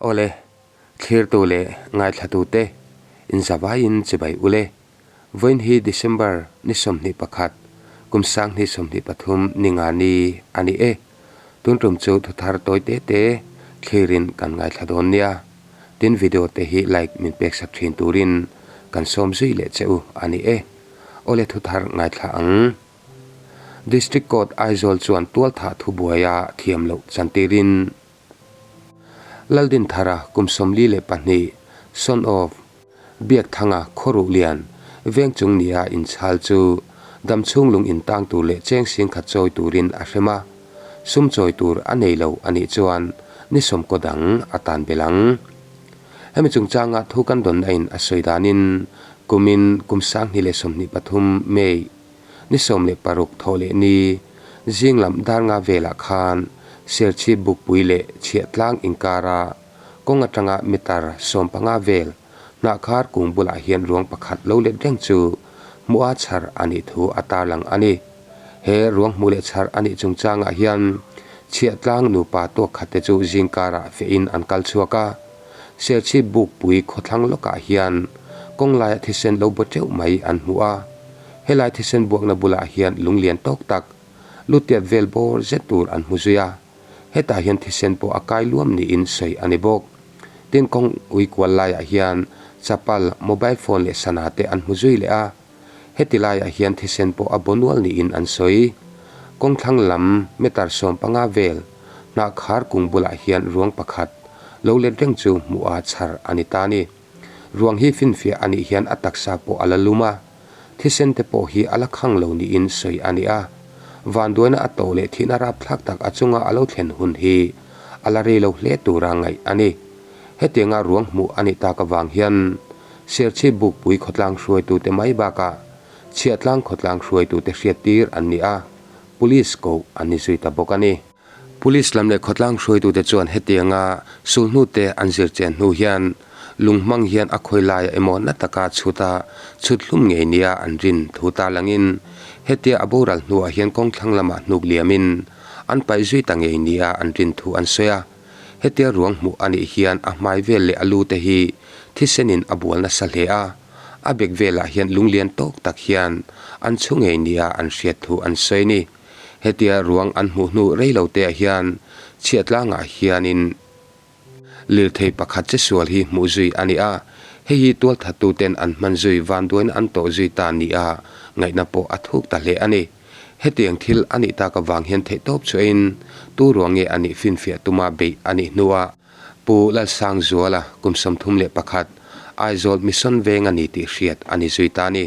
Awle, thlirtu leh ngaithlatute inzavaiin chibai ule. Vawiin hi December ni 21, kum 2023 ni nga ni a ni e. Tun tum chu thuthar tawi te te thlirin kan ngaithla dawn nia. Tin video te hi like min pek sak thin turin kan sawm zui leh che u a ni e. Awle thuthar ngaithla ang. District Court Aizawl chuan tualthah thubuaia thiam loh chantirin Laldinthara kum 42, son of Biakthanga Khawruh Lian, veng chung nia inchhal chu damchhung lung intang tur leh cheng singkhat chawi turin a hrem a, sum chawi tur a nei lo a nih chuan ni sawmkaw dang a tan belh ang. Hemi chungchanga thu kan dawnna in a sawi danin kumin kum 2023 May Ni 16 thawh leh ni zing lam dar nga velah khan Serchhip Bukpui leh Chhiahtlang inkara kawng atanga meter 15 vel hnahkhar kung bulah hian ruang pakhat lo let reng chu hmuha chhar a nih thu a tarlang a ni. He ruang hmuh leh chhar a nih chungchangah hian Chhiahtlang nupa tuak khat te chu zingkarah fehin an kal chhuak a. Serchhip Bukpui khawthlang lawkah hian kawng laia thisen lo baw teuh mai an hmu a. Helai thisen buakna bulah hian lung lian tawk tak, lutiat vel bawr zet tur an hmu zui a. Hetah hian thisen pawh a kai luam niin sawi a ni bawk. Tin kawng ui kual laiah hian chapal, mobile phone leh sana te an hmu zui leh a. Heti laiah hian thisen pawh a baw nual niin an sawi. Kawng thlang lam meter 15 vel hnah khar kung bulah hian ruang pakhat lo let reng chu hmuh a chhar a ni ta a ni. Ruang hi finfiah a nih hian a taksa pawh a la lum a. Thisen te pawh hi a la khang lo niin sawi a ni a. Vanduaina a to leh thihna rapthlak tak a chunga a lo thlen hun hi a la rei lo hle tura ngaih a ni. Hetianga ruang hmuh a nih tak avang hian Serchhip Bukpui khawtlang hruaitute mai bakah Chhiahtlang khawtlang hruaitute hriattir an ni a, Police koh an ni zui ta bawk a ni. Police lam leh khawtlang hruaitute chuan hetianga sulhnute an zir chen hnu hian lung hmang hian a khawi laiah emaw na taka chhut a chhut hlum ngei nia an rin thu tarlangin hetia a boral hnuah hian kawng thlang lamah hnuk liamin an paih zui ta ngei nia an rin thu an sawi a. Hetia ruang hmuh a nih hian a hmai vel leh a lu te hi thisenin a bual nasa hle a, a bek velah hian lung lian tawk tak hian an chhu ngei nia an hriat thu an sawi a ni. Hetia ruang an hmuh hnu rei lo te ah hian chhiahtlangah hianin lirthei pakhat che sual hi hmuh zui a ni a, hei hi tualthattu ten an hman zui vanduaina an tawh zui ta nia ngaihna pawh a thuk ta hle a ni. Hetiang thil a nih tak avang hian theihtawp chhuahin tu ruang nge a nih finfiah tuma beih a nih hnuah Pu Lalsangzuala kum 31 Aizawl Mission veng a ni tih hriat a ni zui ta a ni.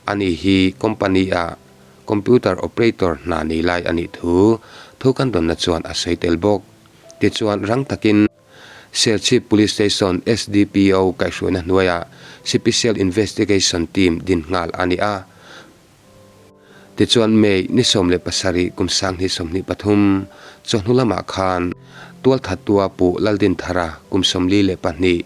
Ani hi company-ah Computer operator hna nei lai a nih thu thu kan dawnna chuan a sawi tel bawk. Tichuan rang takin Serchhip Police Station SDPO kaihhruaina hnuaiah Sipicial Investigation Team din nghal a ni a. Tichuan May ni 17 kum 2023 chawhnu lamah khan tualthattua Pu Laldinthara kum 42,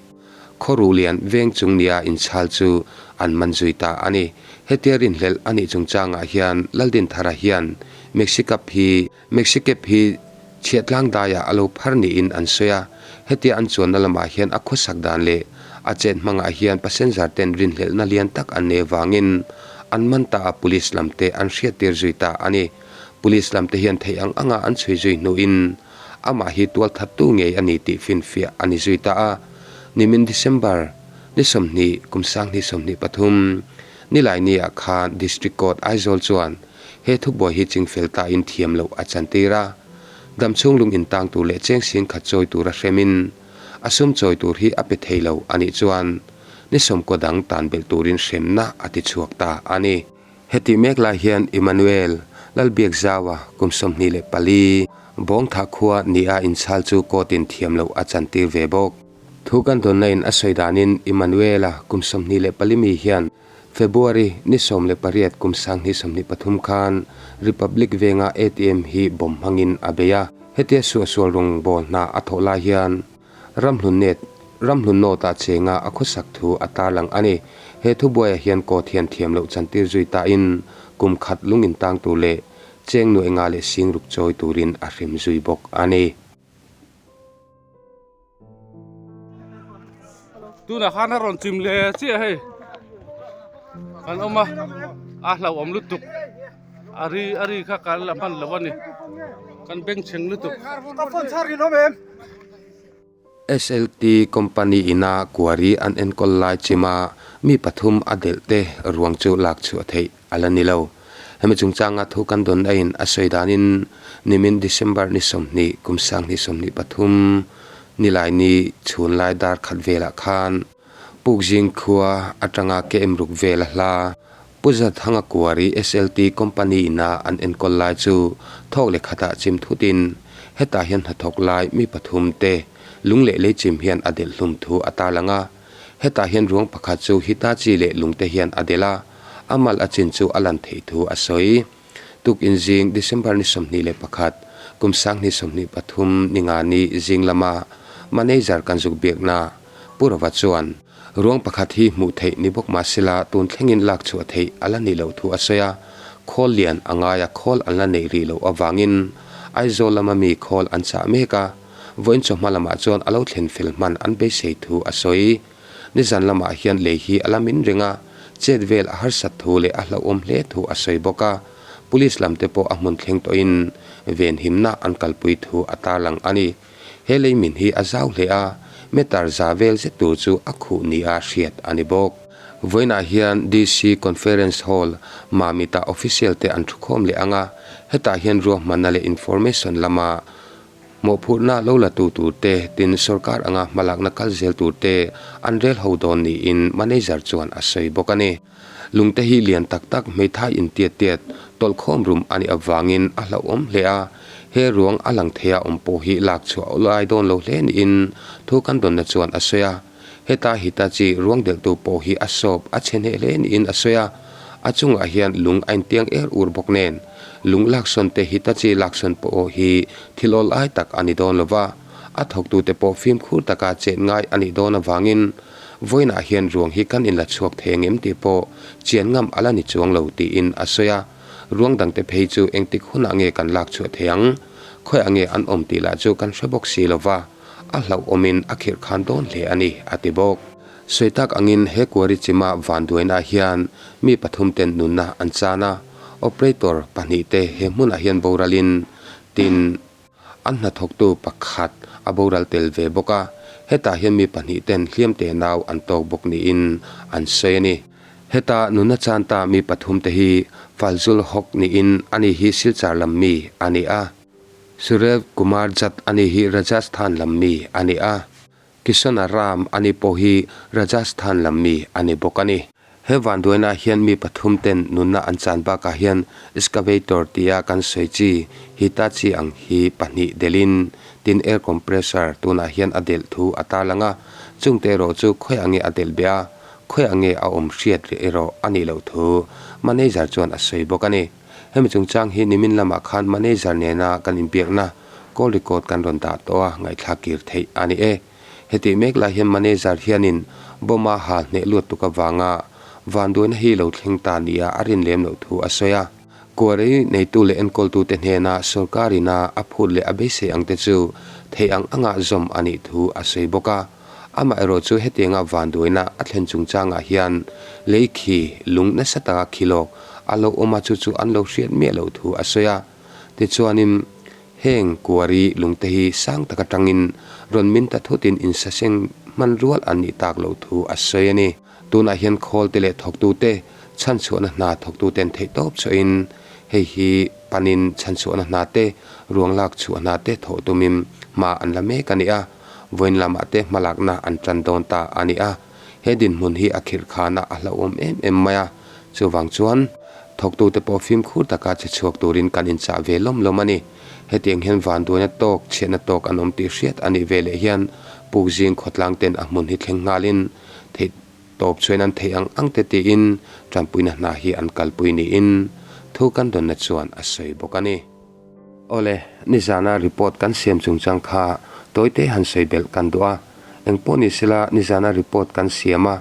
Khawruhlian veng chung nia inchhal chu an man zui ta a ni. Hetia rinhlelh a nih chungchangah hian Laldinthara hian Mexicap hi Mexicap hi chhiahtlang daiah a lo phar niin an sawi a. Hetia an chuanna lamah hian a khawsak dan leh a chet hmangah hian passenger ten rinhlelhna lian tak an nei avangin an man ta a, police lam te an hriattir zui ta a ni. Police lam te hian theih ang anga an chhui zui hnuin Amah hi tualthattu ngei a ni tih finfiah a ni zui ta a. Nimin December ni 20 kum 2023 Nilaini-ah khan District Court Aizawl chuan he thubuai hi chingfel tain thiam loh a chantir a. Damchhung lung intang tur leh cheng sing khat chawi tura hremin a sum chawi tur hi a pe thei lo a nih chuan ni 90 dang tan belh turin hremna a ti chhuak ta a ni. Hetih mek lai hian Emmanuel Lalbiakzaua kum 24, Bawngthah khua nia inchhal chu court-in thiam loh a chantir ve bawk. Thu kan dawnna in a sawi danin Emmanuel-a kum 24 mi hian February ni 18 kum 2023 khan Republic venga ATM hi bomb hmangin a bei a. Hetia suahsual rawngbâwl hna a thawh lai hian Ramhlun net, Ramhlun North-ah chenga a khawsak thu a tarlang a ni. He thubuaiah hian court hian thiam loh chantir zui tain kum khat lung intang tur leh cheng nuaih nga leh sing ruk chawi turin a hrem zui bawk a ni. Tunah khan a rawn chim leh chiah hei kan awm a a hlauhawm lutuk a ri a ri kha kan la hman lo a ni kan bengchheng lutuk. SLT company ina quarry an enkawl lai chima mi pathum a delh te ruang chu lak chhuah theih a la ni lo. Hemi chungchanga thu kan dawn aiin a sawi danin nimin December ni 20 kum 2023 Nilaini chhun lai dar khat velah khan Pukzing khua atanga KM ruk vel a hla. Pu Zathanga Quarry SLT company ina an enkawl lai chu thawk leh khatah chim thutin hetah hian hnathawk lai mi pathum te lung leh lei chim hian a delh hlum thu a tarlang a. Hetah hian ruang pakhat chu Hitachi leh lungte hian a delh a, a mal a chin chu a lan theih thu a sawi. Tukin zing December ni 21, kum 2023 ni nga ni zing lama manager kan zuk biakna Pu Rova chuan ruang pakhat hi hmuh theih ni bawk mah sela tun thlengin lak chhuah theih a la nih loh thu a sawi a, khawl lian a ngai a khawl an la neih rih loh avangin Aizawl lama mi khawl an chah mek a, vawiin chawhma lamah chuan a lo thlen fel hman an beisei thu a sawi. Nizan lamah hian lei hi a la min reng a, chet vel a harsat thu leh a hlauhawm hle thu a sawi bawk a, Police lam te pawh a hmun thleng tawhin venhimna an kalpui thu a tarlang a ni. He lei min hi a zau hle a, meter za vel zet tur chu a khuh nia hriat a ni bawk. Vawiinah hian DC Conference Hall, Mamit-ah official te an thukhawm leh ang a, hetah hian ruahmanna leh information lama mawhphurhna lo la tu tur te, tin sorkar anga hmalakna kal zel tur te an rel ho dawn niin manager chuan a sawi bawk a ni. Lungte hi lian tak tak hmeithai intiat tiat tawlhkhawm rum a nih avangin a hlauhawm hle a, he ruang a lang theia awm pawh hi lak chhuah a lai dawn lo hle niin thu kan dawnna chuan a sawi a. Heta Hitachi ruang delhtu pawh hi a sawp a chhe hneh hle niin a sawi a, a chungah hian lung a intiang er ur bawk nen lung laksawn te Hitachi laksawn pawh hi thil awl ai tak a ni dawn lo va, a thawktute pawh fimkhur taka chet ngai a nih dawn avangin Vawiinah hian ruang hi kan inla chhuak thei angem tih pawh chian ngam a la ni chuang lo tiin a sawi a, ruang dangte phei chu engtik hunah nge kan lak chhuah thei ang? Khawiah nge an awm tih lah chu kan hre bawk si lo va, a hlauhawmin a khirh khan dawn hle a ni, a ti bawk. Sawi tak angin he Quarry chima vanduainah hian mi pathum ten nunna an chan a, operator pahnihte he hmunah hian boralin tin, An hnathawktu pakhat a boral tel ve bawk a, hetah hian mi pahnih ten hliam te nau an tawk bawk niin an sawi a ni. Heta nuna chanta mi pathum te hi Falzul Hoque niin ani hi Silchar lam mi a ni a, Surev Kumar Jat ani hi Rajasthan lam mi a ni a, Kishona Ram ani pawh hi Rajasthan lam mi a ni bawk a ni. He vanduaina hian mi pathum ten nunna an chan bakah hian excavator tia kan sawi chi Hitachi ang hi pahnih delhin tin air compressor tunah hian a delh thu a tarlang a, chungte erawh chu khawiah nge a delh beh a, khawiah nge a awm hriat rih erawh a nih loh thu manager chuan a sawi bawk a ni. Hemi chungchang hi nimin lamah khan manager nena kan inbiakna call record kan rawn dah tawh a, ngaihthlak kir theih a ni e. Hetih mek lai hian manager hianin bomb a hal hneh luat tuk avanga vanduaina hi lo thleng ta nia a rin lem loh thu a sawi a. Quarry neitu leh enkawltute hnena sorkar ina a phut leh a beisei ang te chu theih ang anga zawm a nih thu a sawi bawk a. Amaherawh chu hetianga vanduaina a thlen chungchangah hian lei khi lung nasa taka khi lawk a lo awm a chu chu an lo hriat miah loh thu a sawi a. Tichuanin. Heng Quarry lungte hi sang tak atangin rawn min ta thutin insaseng hman rual an nih tak loh thu a sawi a ni. Tunah hian khawlte leh thawktute chhanchhuahna hna thawktuten theihtawp chhuahin hei hi panin chhanchhuahna hna te, ruang lak chhuah hna te thawh tumin hma an la mek a ni a, vawiin lamah te hmalakna an tan dawn ta a ni a. He dinhmun hi a khirh khana a hlauhawm em em mai a, chuvang chuan thawktute pawh fimkhur taka che chhuak turin kan inchah ve lawm lawm a ni. Hetiang hian vanduaina tawk, chhiatna tawk an awm tih hriat a nih ve leh hian Pukzing khawtlang ten a hmun hi thleng nghalin theih tawp chhuain an theih ang ang te tiin tanpuina hna hi an kalpui niin thu kan dawnna chuan a sawi bawk a ni. Awle, nizana report kan siam chungchang kha tawite han sawi belh kan duh a. Engpawh ni sela nizana report kan siam a,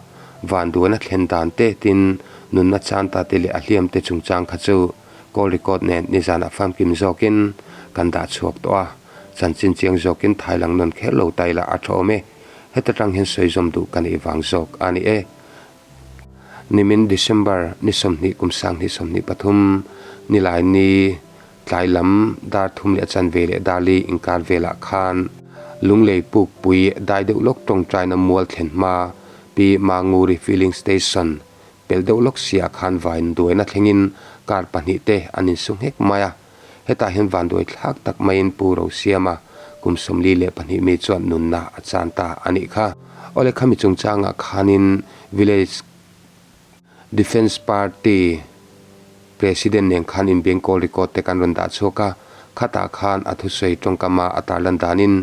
vanduaina thlen dan te tin nunna chan ta te leh a hliam te chungchang kha chu call record nen nizanah famkim zawkin kan dah chhuak tawh a. Chanchin chiang zawkin thai lang nawn kher lo ta ila a tha awm e. Heta tang hian sawi zawm duh ka neih vang zawk a ni e. Nimin December ni 20 kum 2023 nilai ni tlai lam dar thum leh a chanve leh dar li inkar velah khan Lunglei Pukpui dai deuh lawk tawngtaina mual thlen hma Pi Manguri Filling Station Pel deuh lawk siah khan vain duaina thlengin car pahnih te an insu nghek mai a, hetah hian vanduai thlak tak maiin Pu Rosiama kum 42 mi chuan nunna a chan ta a nih kha. Awle khami chungchangah khanin Village Defence Party President nen khan inbeng call record te kan rawn dah chhuak a, khatah khan a thusawi tawngkama a tarlan danin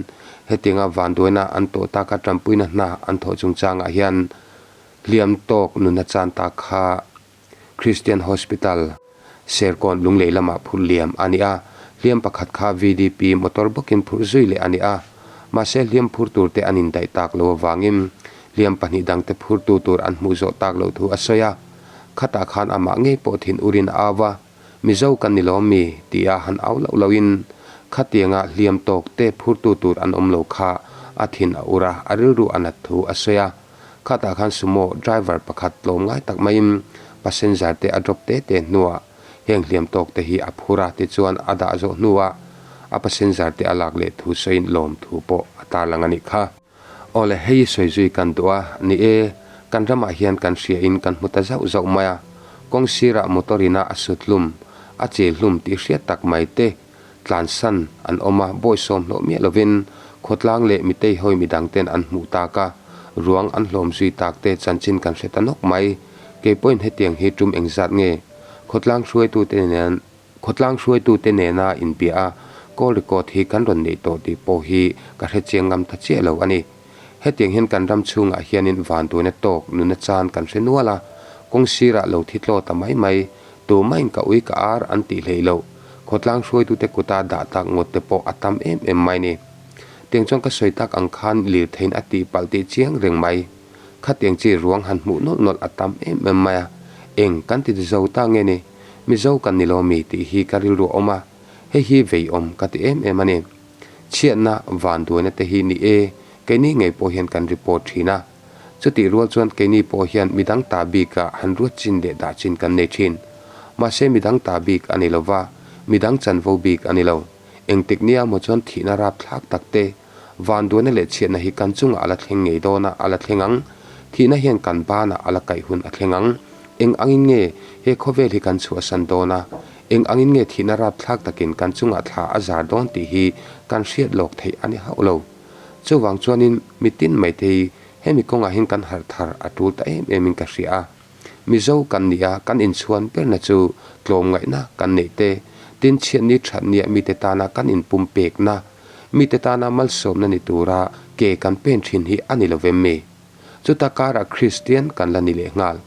hetianga vanduaina an tawh taka tanpuina hna an thawh chungchangah hian Hliam tawk nuna chan tak kha Christian Hospital, Serkawn Lunglei lamah phurh liam a ni a, hliam pakhat kha VDP motor bawkin phurh zui leh a ni a. Mahse hliam phur tur te an indaih tak lo avangin hliam pahnih dangte phurtu tur an hmuh zawh tak loh thu a sawi a. Khatah khan amah ngei pawh thin urin a au a, Mizo kan ni lawm mi? tia han au loh lohin khatianga hliam tawk te phurtu tur an awm lo kha a thin a ur a, a rilru a nat thu a sawi a. Khatah khan Sumo driver pakhat tlawm ngai tak maiin passenger te a drop te te hnuah heng hliam tawk te hi a phur a, tichuan a dah zawh hnuah a passenger te a lak leh thu sawiin lawm thu pawh a tarlang a nih kha. Awle hei sawi zui kan duh a, ni e, kan ramah hian kan hria in kan hmu ta zauh zauh mai a, kawng sirah motor ina a sut hlum, a chil hlum tih hriat tak mai te, tlansan an awm a, bawisawm hlawh miah lovin khawtlang leh mitei hawi midang ten an hmuh tak a, ruang an hlawm zui tak te chanchin kan hre ta nawk mai. Kei pawhin hetiang hi tum engzat nge? Khawtlang hruaitute nen Khawtlang hruaitute nena inbia a, call record hi kan rawn neih tawh tih pawh hi ka hre chiang ngam ta chiah lo a ni. Hetiang hian kan ram chhungah hianin vanduaina tawk nuna chan kan hre nual a, kawng sirah lo thi tlaw ta mai mai, tumahin ka ui ka ar an tih hleih loh, khawtlang hruaitute kuta dah tak ngawt te pawh a tam em em mai ni. Tiang chuan ka sawi tak ang khan lirtheiin a tih palh tih chiang reng mai. Khatiang chi ruang han hmuh nawlh nawlh a tam em em mai a, eng kan ti zo ta nge ni? Mizo kan ni lo mi tih hi ka rilru a awm a, hei hi veiawm ka ti em em a ni. Chhiatna vanduaina te hi ni e, keini ngei pawh hian kan report thin a. Chutih rual chuan keini pawh hian midang ta bikah han ruat chin leh dah chin kan nei thin. Mahse midang ta bik a ni lo va, midang chanvo bik a ni lo. Engtik nia maw chuan thihna rapthlak tak te, vanduaina leh chhiatna hi kan chungah a la thleng ngei dawn a, a la thleng ang. Thihna hian kan banah a la kaih hun a thleng ang. Eng angin nge he khawvel hi kan chhuahsan dawn a, eng angin nge thihna rapthlak takin kan chungah thla a zar dawn tih hi kan hriat lawk theih a ni hauh lo. Chuvang chuanin mitin mai te hi hemi kawngah hian kan harh thar a tul ta em emin ka hria a. Mizo kan nih a, kan inchhuan berna chu tlawmngaihna kan neih te, tin chhiatni thatnia mite tana kan inpumpekna, mite tana malsawmna ni tura ke kan pen thin hi a ni lo vem mi? Chuta karah Kristian kan la ni leh nghal.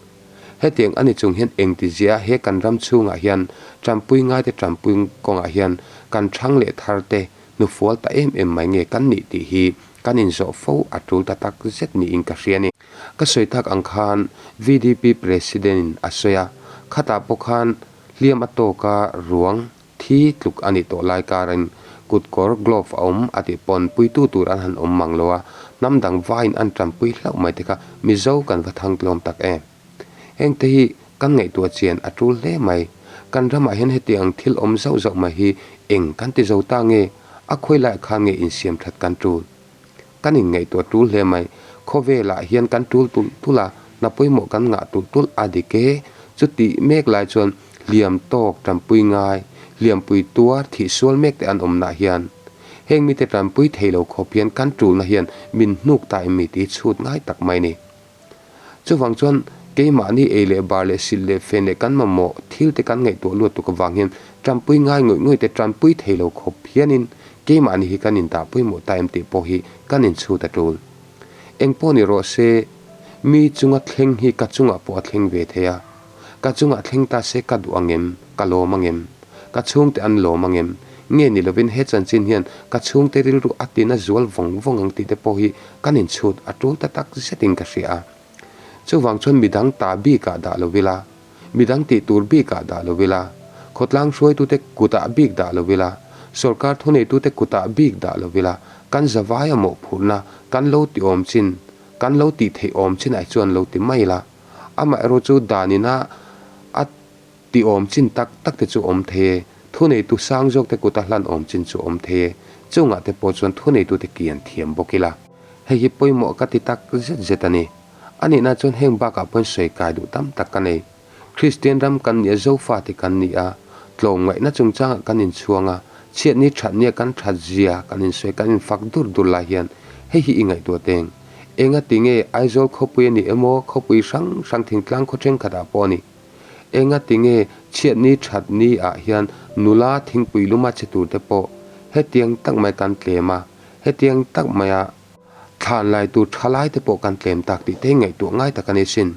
Hetiang a ni chung hian engtizia he kan ram chhungah hian tanpui ngaite tanpui kawngah hian kan thang leh thar te hnufual ta em em mai nge kan nih tih hi kan inzawh fo a tul ta tak zet niin ka hria a ni. Ka sawi tak ang khan VDP President in a sawi a, khatah pawh khan hliam a tawk a ruang thi tluk a nih tawh lai karin kutkawr glove a awm a tih pawn puitu tur an han awm mang lo a, hnam dang vaiin an tanpui hlauh mai te kha Mizo kan va thang tlawm tak em. Hengte hi kan ngaihtuah chian a tul hle mai. Kan ramah hian heti ang thil awm zauh zauh mai hi eng kan ti zo ta nge? A khawi laiah khan nge insiam that kan tul? Kan inngaihtuah tul hle mai. Khawvelah hian kan tul tulh tulh a, hna pawimawh kan ngah tulh tulh a dik e. Chutih mek lai chuan hliam tawk tanpui ngai, hliampui tuar thih sual mek te an awmnah hian heng mite tanpui thei lo khawp hian kan tulna hian min hnuk ta em mi tih hi chhut ngai tak mai ni. Chuvang chuan keimahni ei leh bar leh silh leh fen leh kan mamawh thil te kan ngaihtuah luat tuk avang hian tanpui ngai ngawih ngawih te tanpui thei lo khawp hianin keimahni hi kan indah pawimawh ta em tih pawh hi kan inchhut a tul. Eng pawh ni rawh se, mi chunga thleng hi ka chungah pawh a thleng ve thei a, ka chungah thleng ta se ka duh ang em, ka lawm ang em, ka chhungte an lawm ang em, nge ni lovin he chanchin hian ka chhungte rilru a tina zual vawng vawng ang tih te pawh hi kan inchhut a tul ta tak zetin ka hria a. Chuvang chuan midang ta bikah dah lo ila, midang tih tur bikah dah lo ila, khawtlang hruaitute kutah bik dah lo ila, Sorkar thuneitute kutah bik dah lo ila, kan zavaia mawhphurhna kan lo ti awm chin, kan lo tih theih awm chin ah chuan lo ti mai ila. Amaherawh chu danina a ti awm chin tak tak te chu awm thei e, thuneitu sang zawk te kuta hlan awm chin chu awm thei e, chungah te pawh chuan thuneitute kian thiam bawk ila. Hei hi pawimawh ka ti tak zet zet a ni. A nihna chuan heng bakah pawhin sawi kai duh tam tak ka nei. Kristian ram kan nia Zofate kan ni a, tlawmngaihna chungchangah kan inchhuang a, chhiatni thatnia kan that zia kan insawi kan infak dur dur lai hian hei hi i ngaihtuah teng. Enga ti nge Aizawl khawpui a ni emaw khawpui hrang hrang thingtlang khaw thenkhatah pawh a ni. Enga ti nge chhiatni thatni ah hian nula thingpui luma che tur te pawh hetiang tak mai kan tlem a, hetiang tak maia Thlan lai tur tha lai te pawh kan tlem tak tih te ngaihtuah ngai tak a ni sin.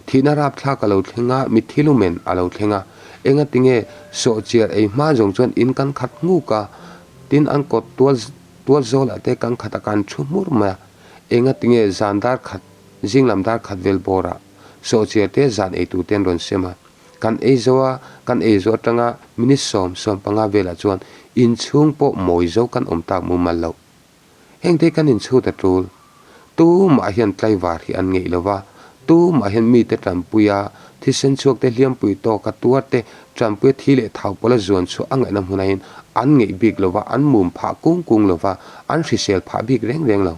Thihna rapthlak a lo thleng a, mitthi lumen a lo thleng a. Enga tinge sawhchiar ei hma zawng chuan in kan khat nghuk a, tin an kawt tual tual zawlah te kan khat a kan thu hmur mai a. Enga tinge zan dar khat, zing lam dar khat vel bawrah sawhchiar te zan ei tur te an rawn sem a. Kan ei zo a, kan ei zo atanga minute 10, 15 velah chuan inchhung pawh mawi zo kan awm tak mumal loh. Hengte kan inchhut a tul. Tumah hian tlaivar hi an ngeih lova, tumah hian mite tanpui a, thisen chhuak te hliampui tawk a tuar te tanpui a thi leh thau pawla zuan chhuah a ngaihna hmunah hian an ngeih bik lova, an mum phah kung kung lova, an hrisel phah bik reng reng lo.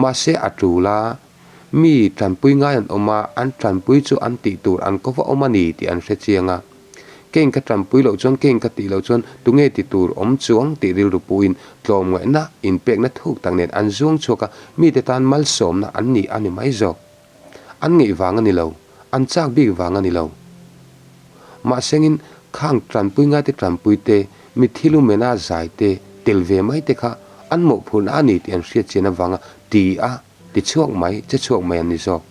Mahse a tul a, mi tanpui ngai an awm a, an tanpui chu an tih tur an ko va awm a ni tih an hre chiang a. Keng ka tanpui loh chuan keng ka tih loh chuan tunge ti tur awm chuang tih rilru puhin tlawmngaihna inpekna thuk tak nen an zuang chhuak a, mite tan malsawmna an ni a ni mai zawk. An ngeih vang a ni lo, an chak bik vang a ni lo. Mahsengin khang tanpui ngaite tanpui te, mitthi lumena zai te, tel ve mai te kha an mawhphurhna a ni tih an hriat chian avanga ti a ti chhuak mai, che chhuak mai an ni zawk.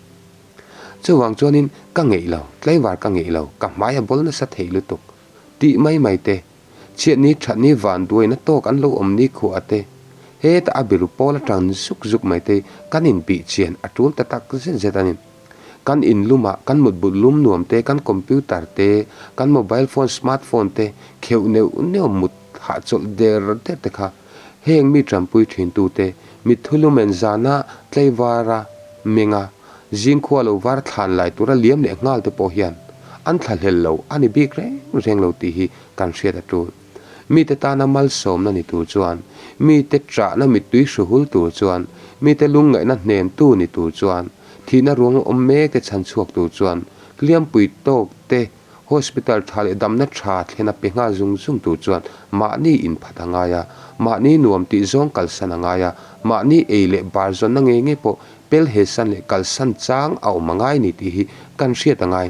Chuvang chuanin ka ngeih lo, tlaivar ka ngeih lo, ka hmai a bawl nasa thei lutuk tih mai mai te, chhiatni thatni vanduaina tawk an lo awm ni khuah te, hetah a biru pawl atang zuk zuk mai te kan inbih chian a tul ta tak zet zet a ni. Kan inlumah kan mutbut lum nuam te, kan computer te, kan mobile phone, smart phone te kheuh neuh neuh mut hahchawlh der der te kha Heng mi tanpui thintute mitthi lumen zana tleivara menga zingkhua lo var thlan lai tura liam leh nghal te pawh hian an thlahlel lo a ni bik reng reng lo tih hi kan hriat a tul. Mite tana malsawmna ni tur chuan, mite chahna mittui hruhul tur chuan, mite lungngaihna hnemtu ni tur chuan, thihna ruang awm mek te chhan chhuak tur chuan, hliampui tawk te Hospital tha leh damna tha thlen a pe nghal zung zung tur chuan mahni inphat a ngai a, mahni nuam tih zawng kalsan a ngai a, mahni ei leh bar zawnna ngei ngei pawh pel hesan leh kalsan chang a awm a ngai ni tih hi kan hriat a ngai.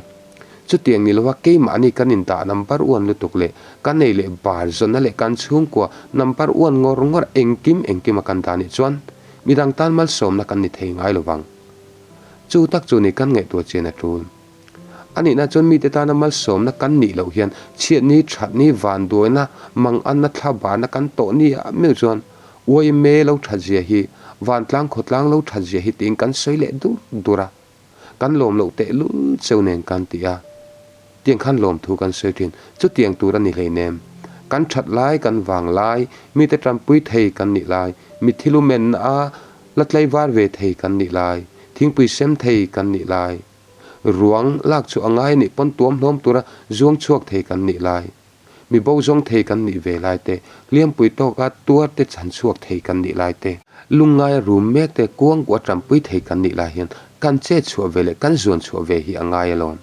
Chutiang ni lova keimahni kan indah number one lutuk leh kan ei leh bar zawnna leh kan chhungkua number one ngawr ngawr engkim engkima kan dah nih chuan midang tan malsawmna kan ni thei ngai lovang. Chu tak chu ni kan ngaihtuah chian a tul. A nihna chuan mite tana malsawmna kan nih loh hian chhiatni, thatni, vanduaina, manganna, thlabarna kan tawh ni ah meuh chuan yma lo that zia hi, vantlang khawtlang lo that zia hi tiin kan sawi leh dur dur a, kan lawm loh tehlul cheu nen kan ti a, tiang khan lawmthu kan sawi thin. Chutiang tur a ni hleinem. Kan that lai, kan vang lai, mite tanpui thei kan nih lai, mitthi lumenna a la tlaivar ve thei kan nih lai, thingpui sem thei kan nih lai, Ruang lak chu a ngai a nih pawn tuam hlawm tura zuang chhuak thei kan nih lai, mi bo zawng thei kan nih ve lai te, hliampui tawka tuar te chhan chhuak thei kan nih lai te, lungngaia rum mek te kuangkuah tanpui thei kan nih lai hian kan chet chhuah ve leh kan zuan chhuah ve hi a ngai alawm.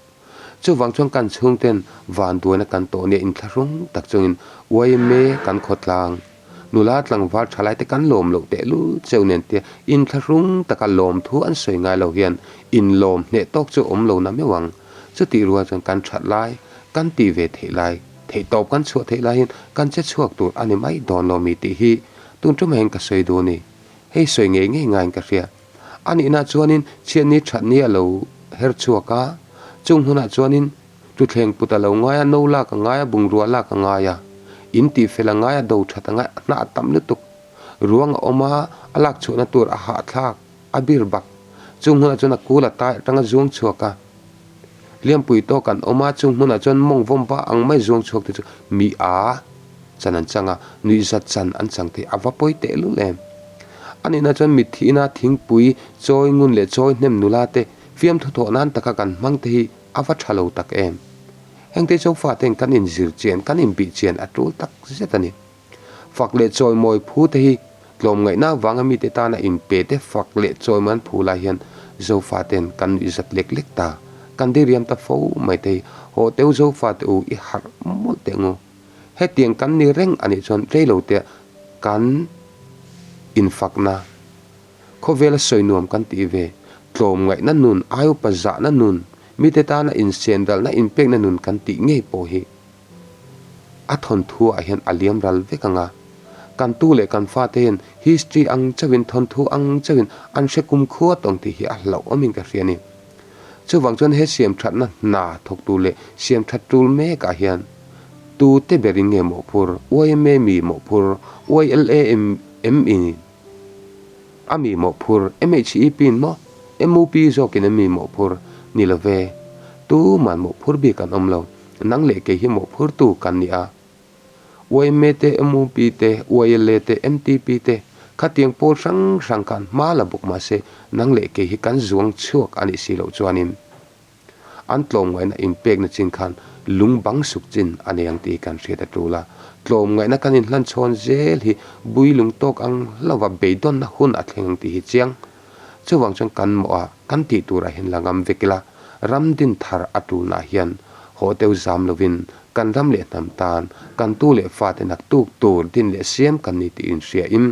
Chuvang chuan kan chhungten vanduaina kan tawh nia inthlahrung tak chungin yma kan khawtlang. Nula tlangval thalaite kan lawm loh tehlul cheu nen tia inthlahrung taka lawmthu an sawi ngai lo hian inlawm hneh tawk chu awm lo na meuh ang. Chutih rual chuan kan that lai, kan tih ve theih lai, theihtawp kan chhuah theih lai hian kan che chhuak tur a ni mai dawn lo mi tih hi tun tum hian ka sawi duh a ni. Hei sawi ngei ngei ngaiin ka hria. A nihna chuanin chhiatni thatni a lo her chhuak a, chung hunah chuanin Thuthleng put a lo ngai a, no lak a ngai a, bungrua lak a ngai a, in tih fel a ngai a, do that a ngai a, hnah a tam lutuk. Ruang a awm a, a lak chhuahna tur a hahthlak, a bir bak. Chung hmunah chuan a kul a tai atanga zuang chhuak a, hliampui tawk an awm a, chung hmunah chuan mawng vawm va ang mai zuang chhuak te chu mi a. Chan an chang a, nuihzat chan an chang thei a va pawi tehlul em. A nihna chuan mitthi ina thingpui chawi ngun leh chawi hnem nula te fiamthu thawh nan taka kan hmang te hi a va tha lo tak em. Hengte Zofa ten kan inzir chian, kan inbih chian a tul tak zet a ni. Fak leh chawimawi phu te hi tlawmngaihna avanga mite tana inpe te fak leh chawimawi an phu lai hian Zofa ten kan nuihzat lek lek ta, kan diriam ta fo mai te hi haw teu Zofa te u i harh mawlh teh ngu. Hetiang kan ni reng a nih chuan reilote kan infakna, khawvela sawi nuam kan tih ve, tlawmngaihna nun, aiupa zahna nun, mite tana insenralna inpekna nun kan tih ngei pawh hi a thawnthu ah hian a liam ral vek ang a. Kan tu leh kan fate hian history ang chauhin, thawnthu ang chauhin an hre kumkhua tawng tih hi a hlauhawmin ka hria a ni. Chuvang chuan he siamthatna hna thawktu leh siamthat tul mekah hian tute berin nge mawhphur, yma mi mawhphur, YLA mi a mi mawhphur, MHEP in maw, MUP zawkin an mi mawhphur ni lo ve. Tuman mawhphur bik an awm lo, nang leh kei hi mawhphurtu kan ni a. Yma te, mup te, YLA te, MTP te, khatiang pawl hrang hrang khan hma la bawk mahse nang leh kei hi kan zuang chhuak a nih si loh chuanin an tlawmngaihna inpekna chin khan lung bang suk chin a nei ang tih hi kan hriat a tul a. Tlawmngaihna kan inhlanchhawn zel hi bui lung tawk ang hlauva beidawnna hun a thleng ang tih hi chiang. Chuvang chuan kan mawh a, kan tih turah hian la ngam vek ila, ram din thar a tulnah hian haw deuh zam lovin kan ram leh hnam tan, kan tu leh fate naktuk tur din leh siam kan ni tih inhriain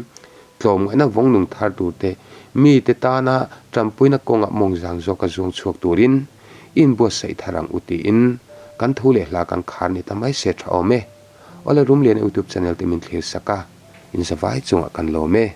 tlawmngaihna vawngnung thar turte mite tana tanpuina kawngah mawngzang zawka zuang chhuak turin i inbuatsaih thar ang u tiin kan thu leh hla kan khar ni ta mai se tha awm e. Awle Rumliana YouTube channel te min thlir sak a, inzavai chungah kan lawm e.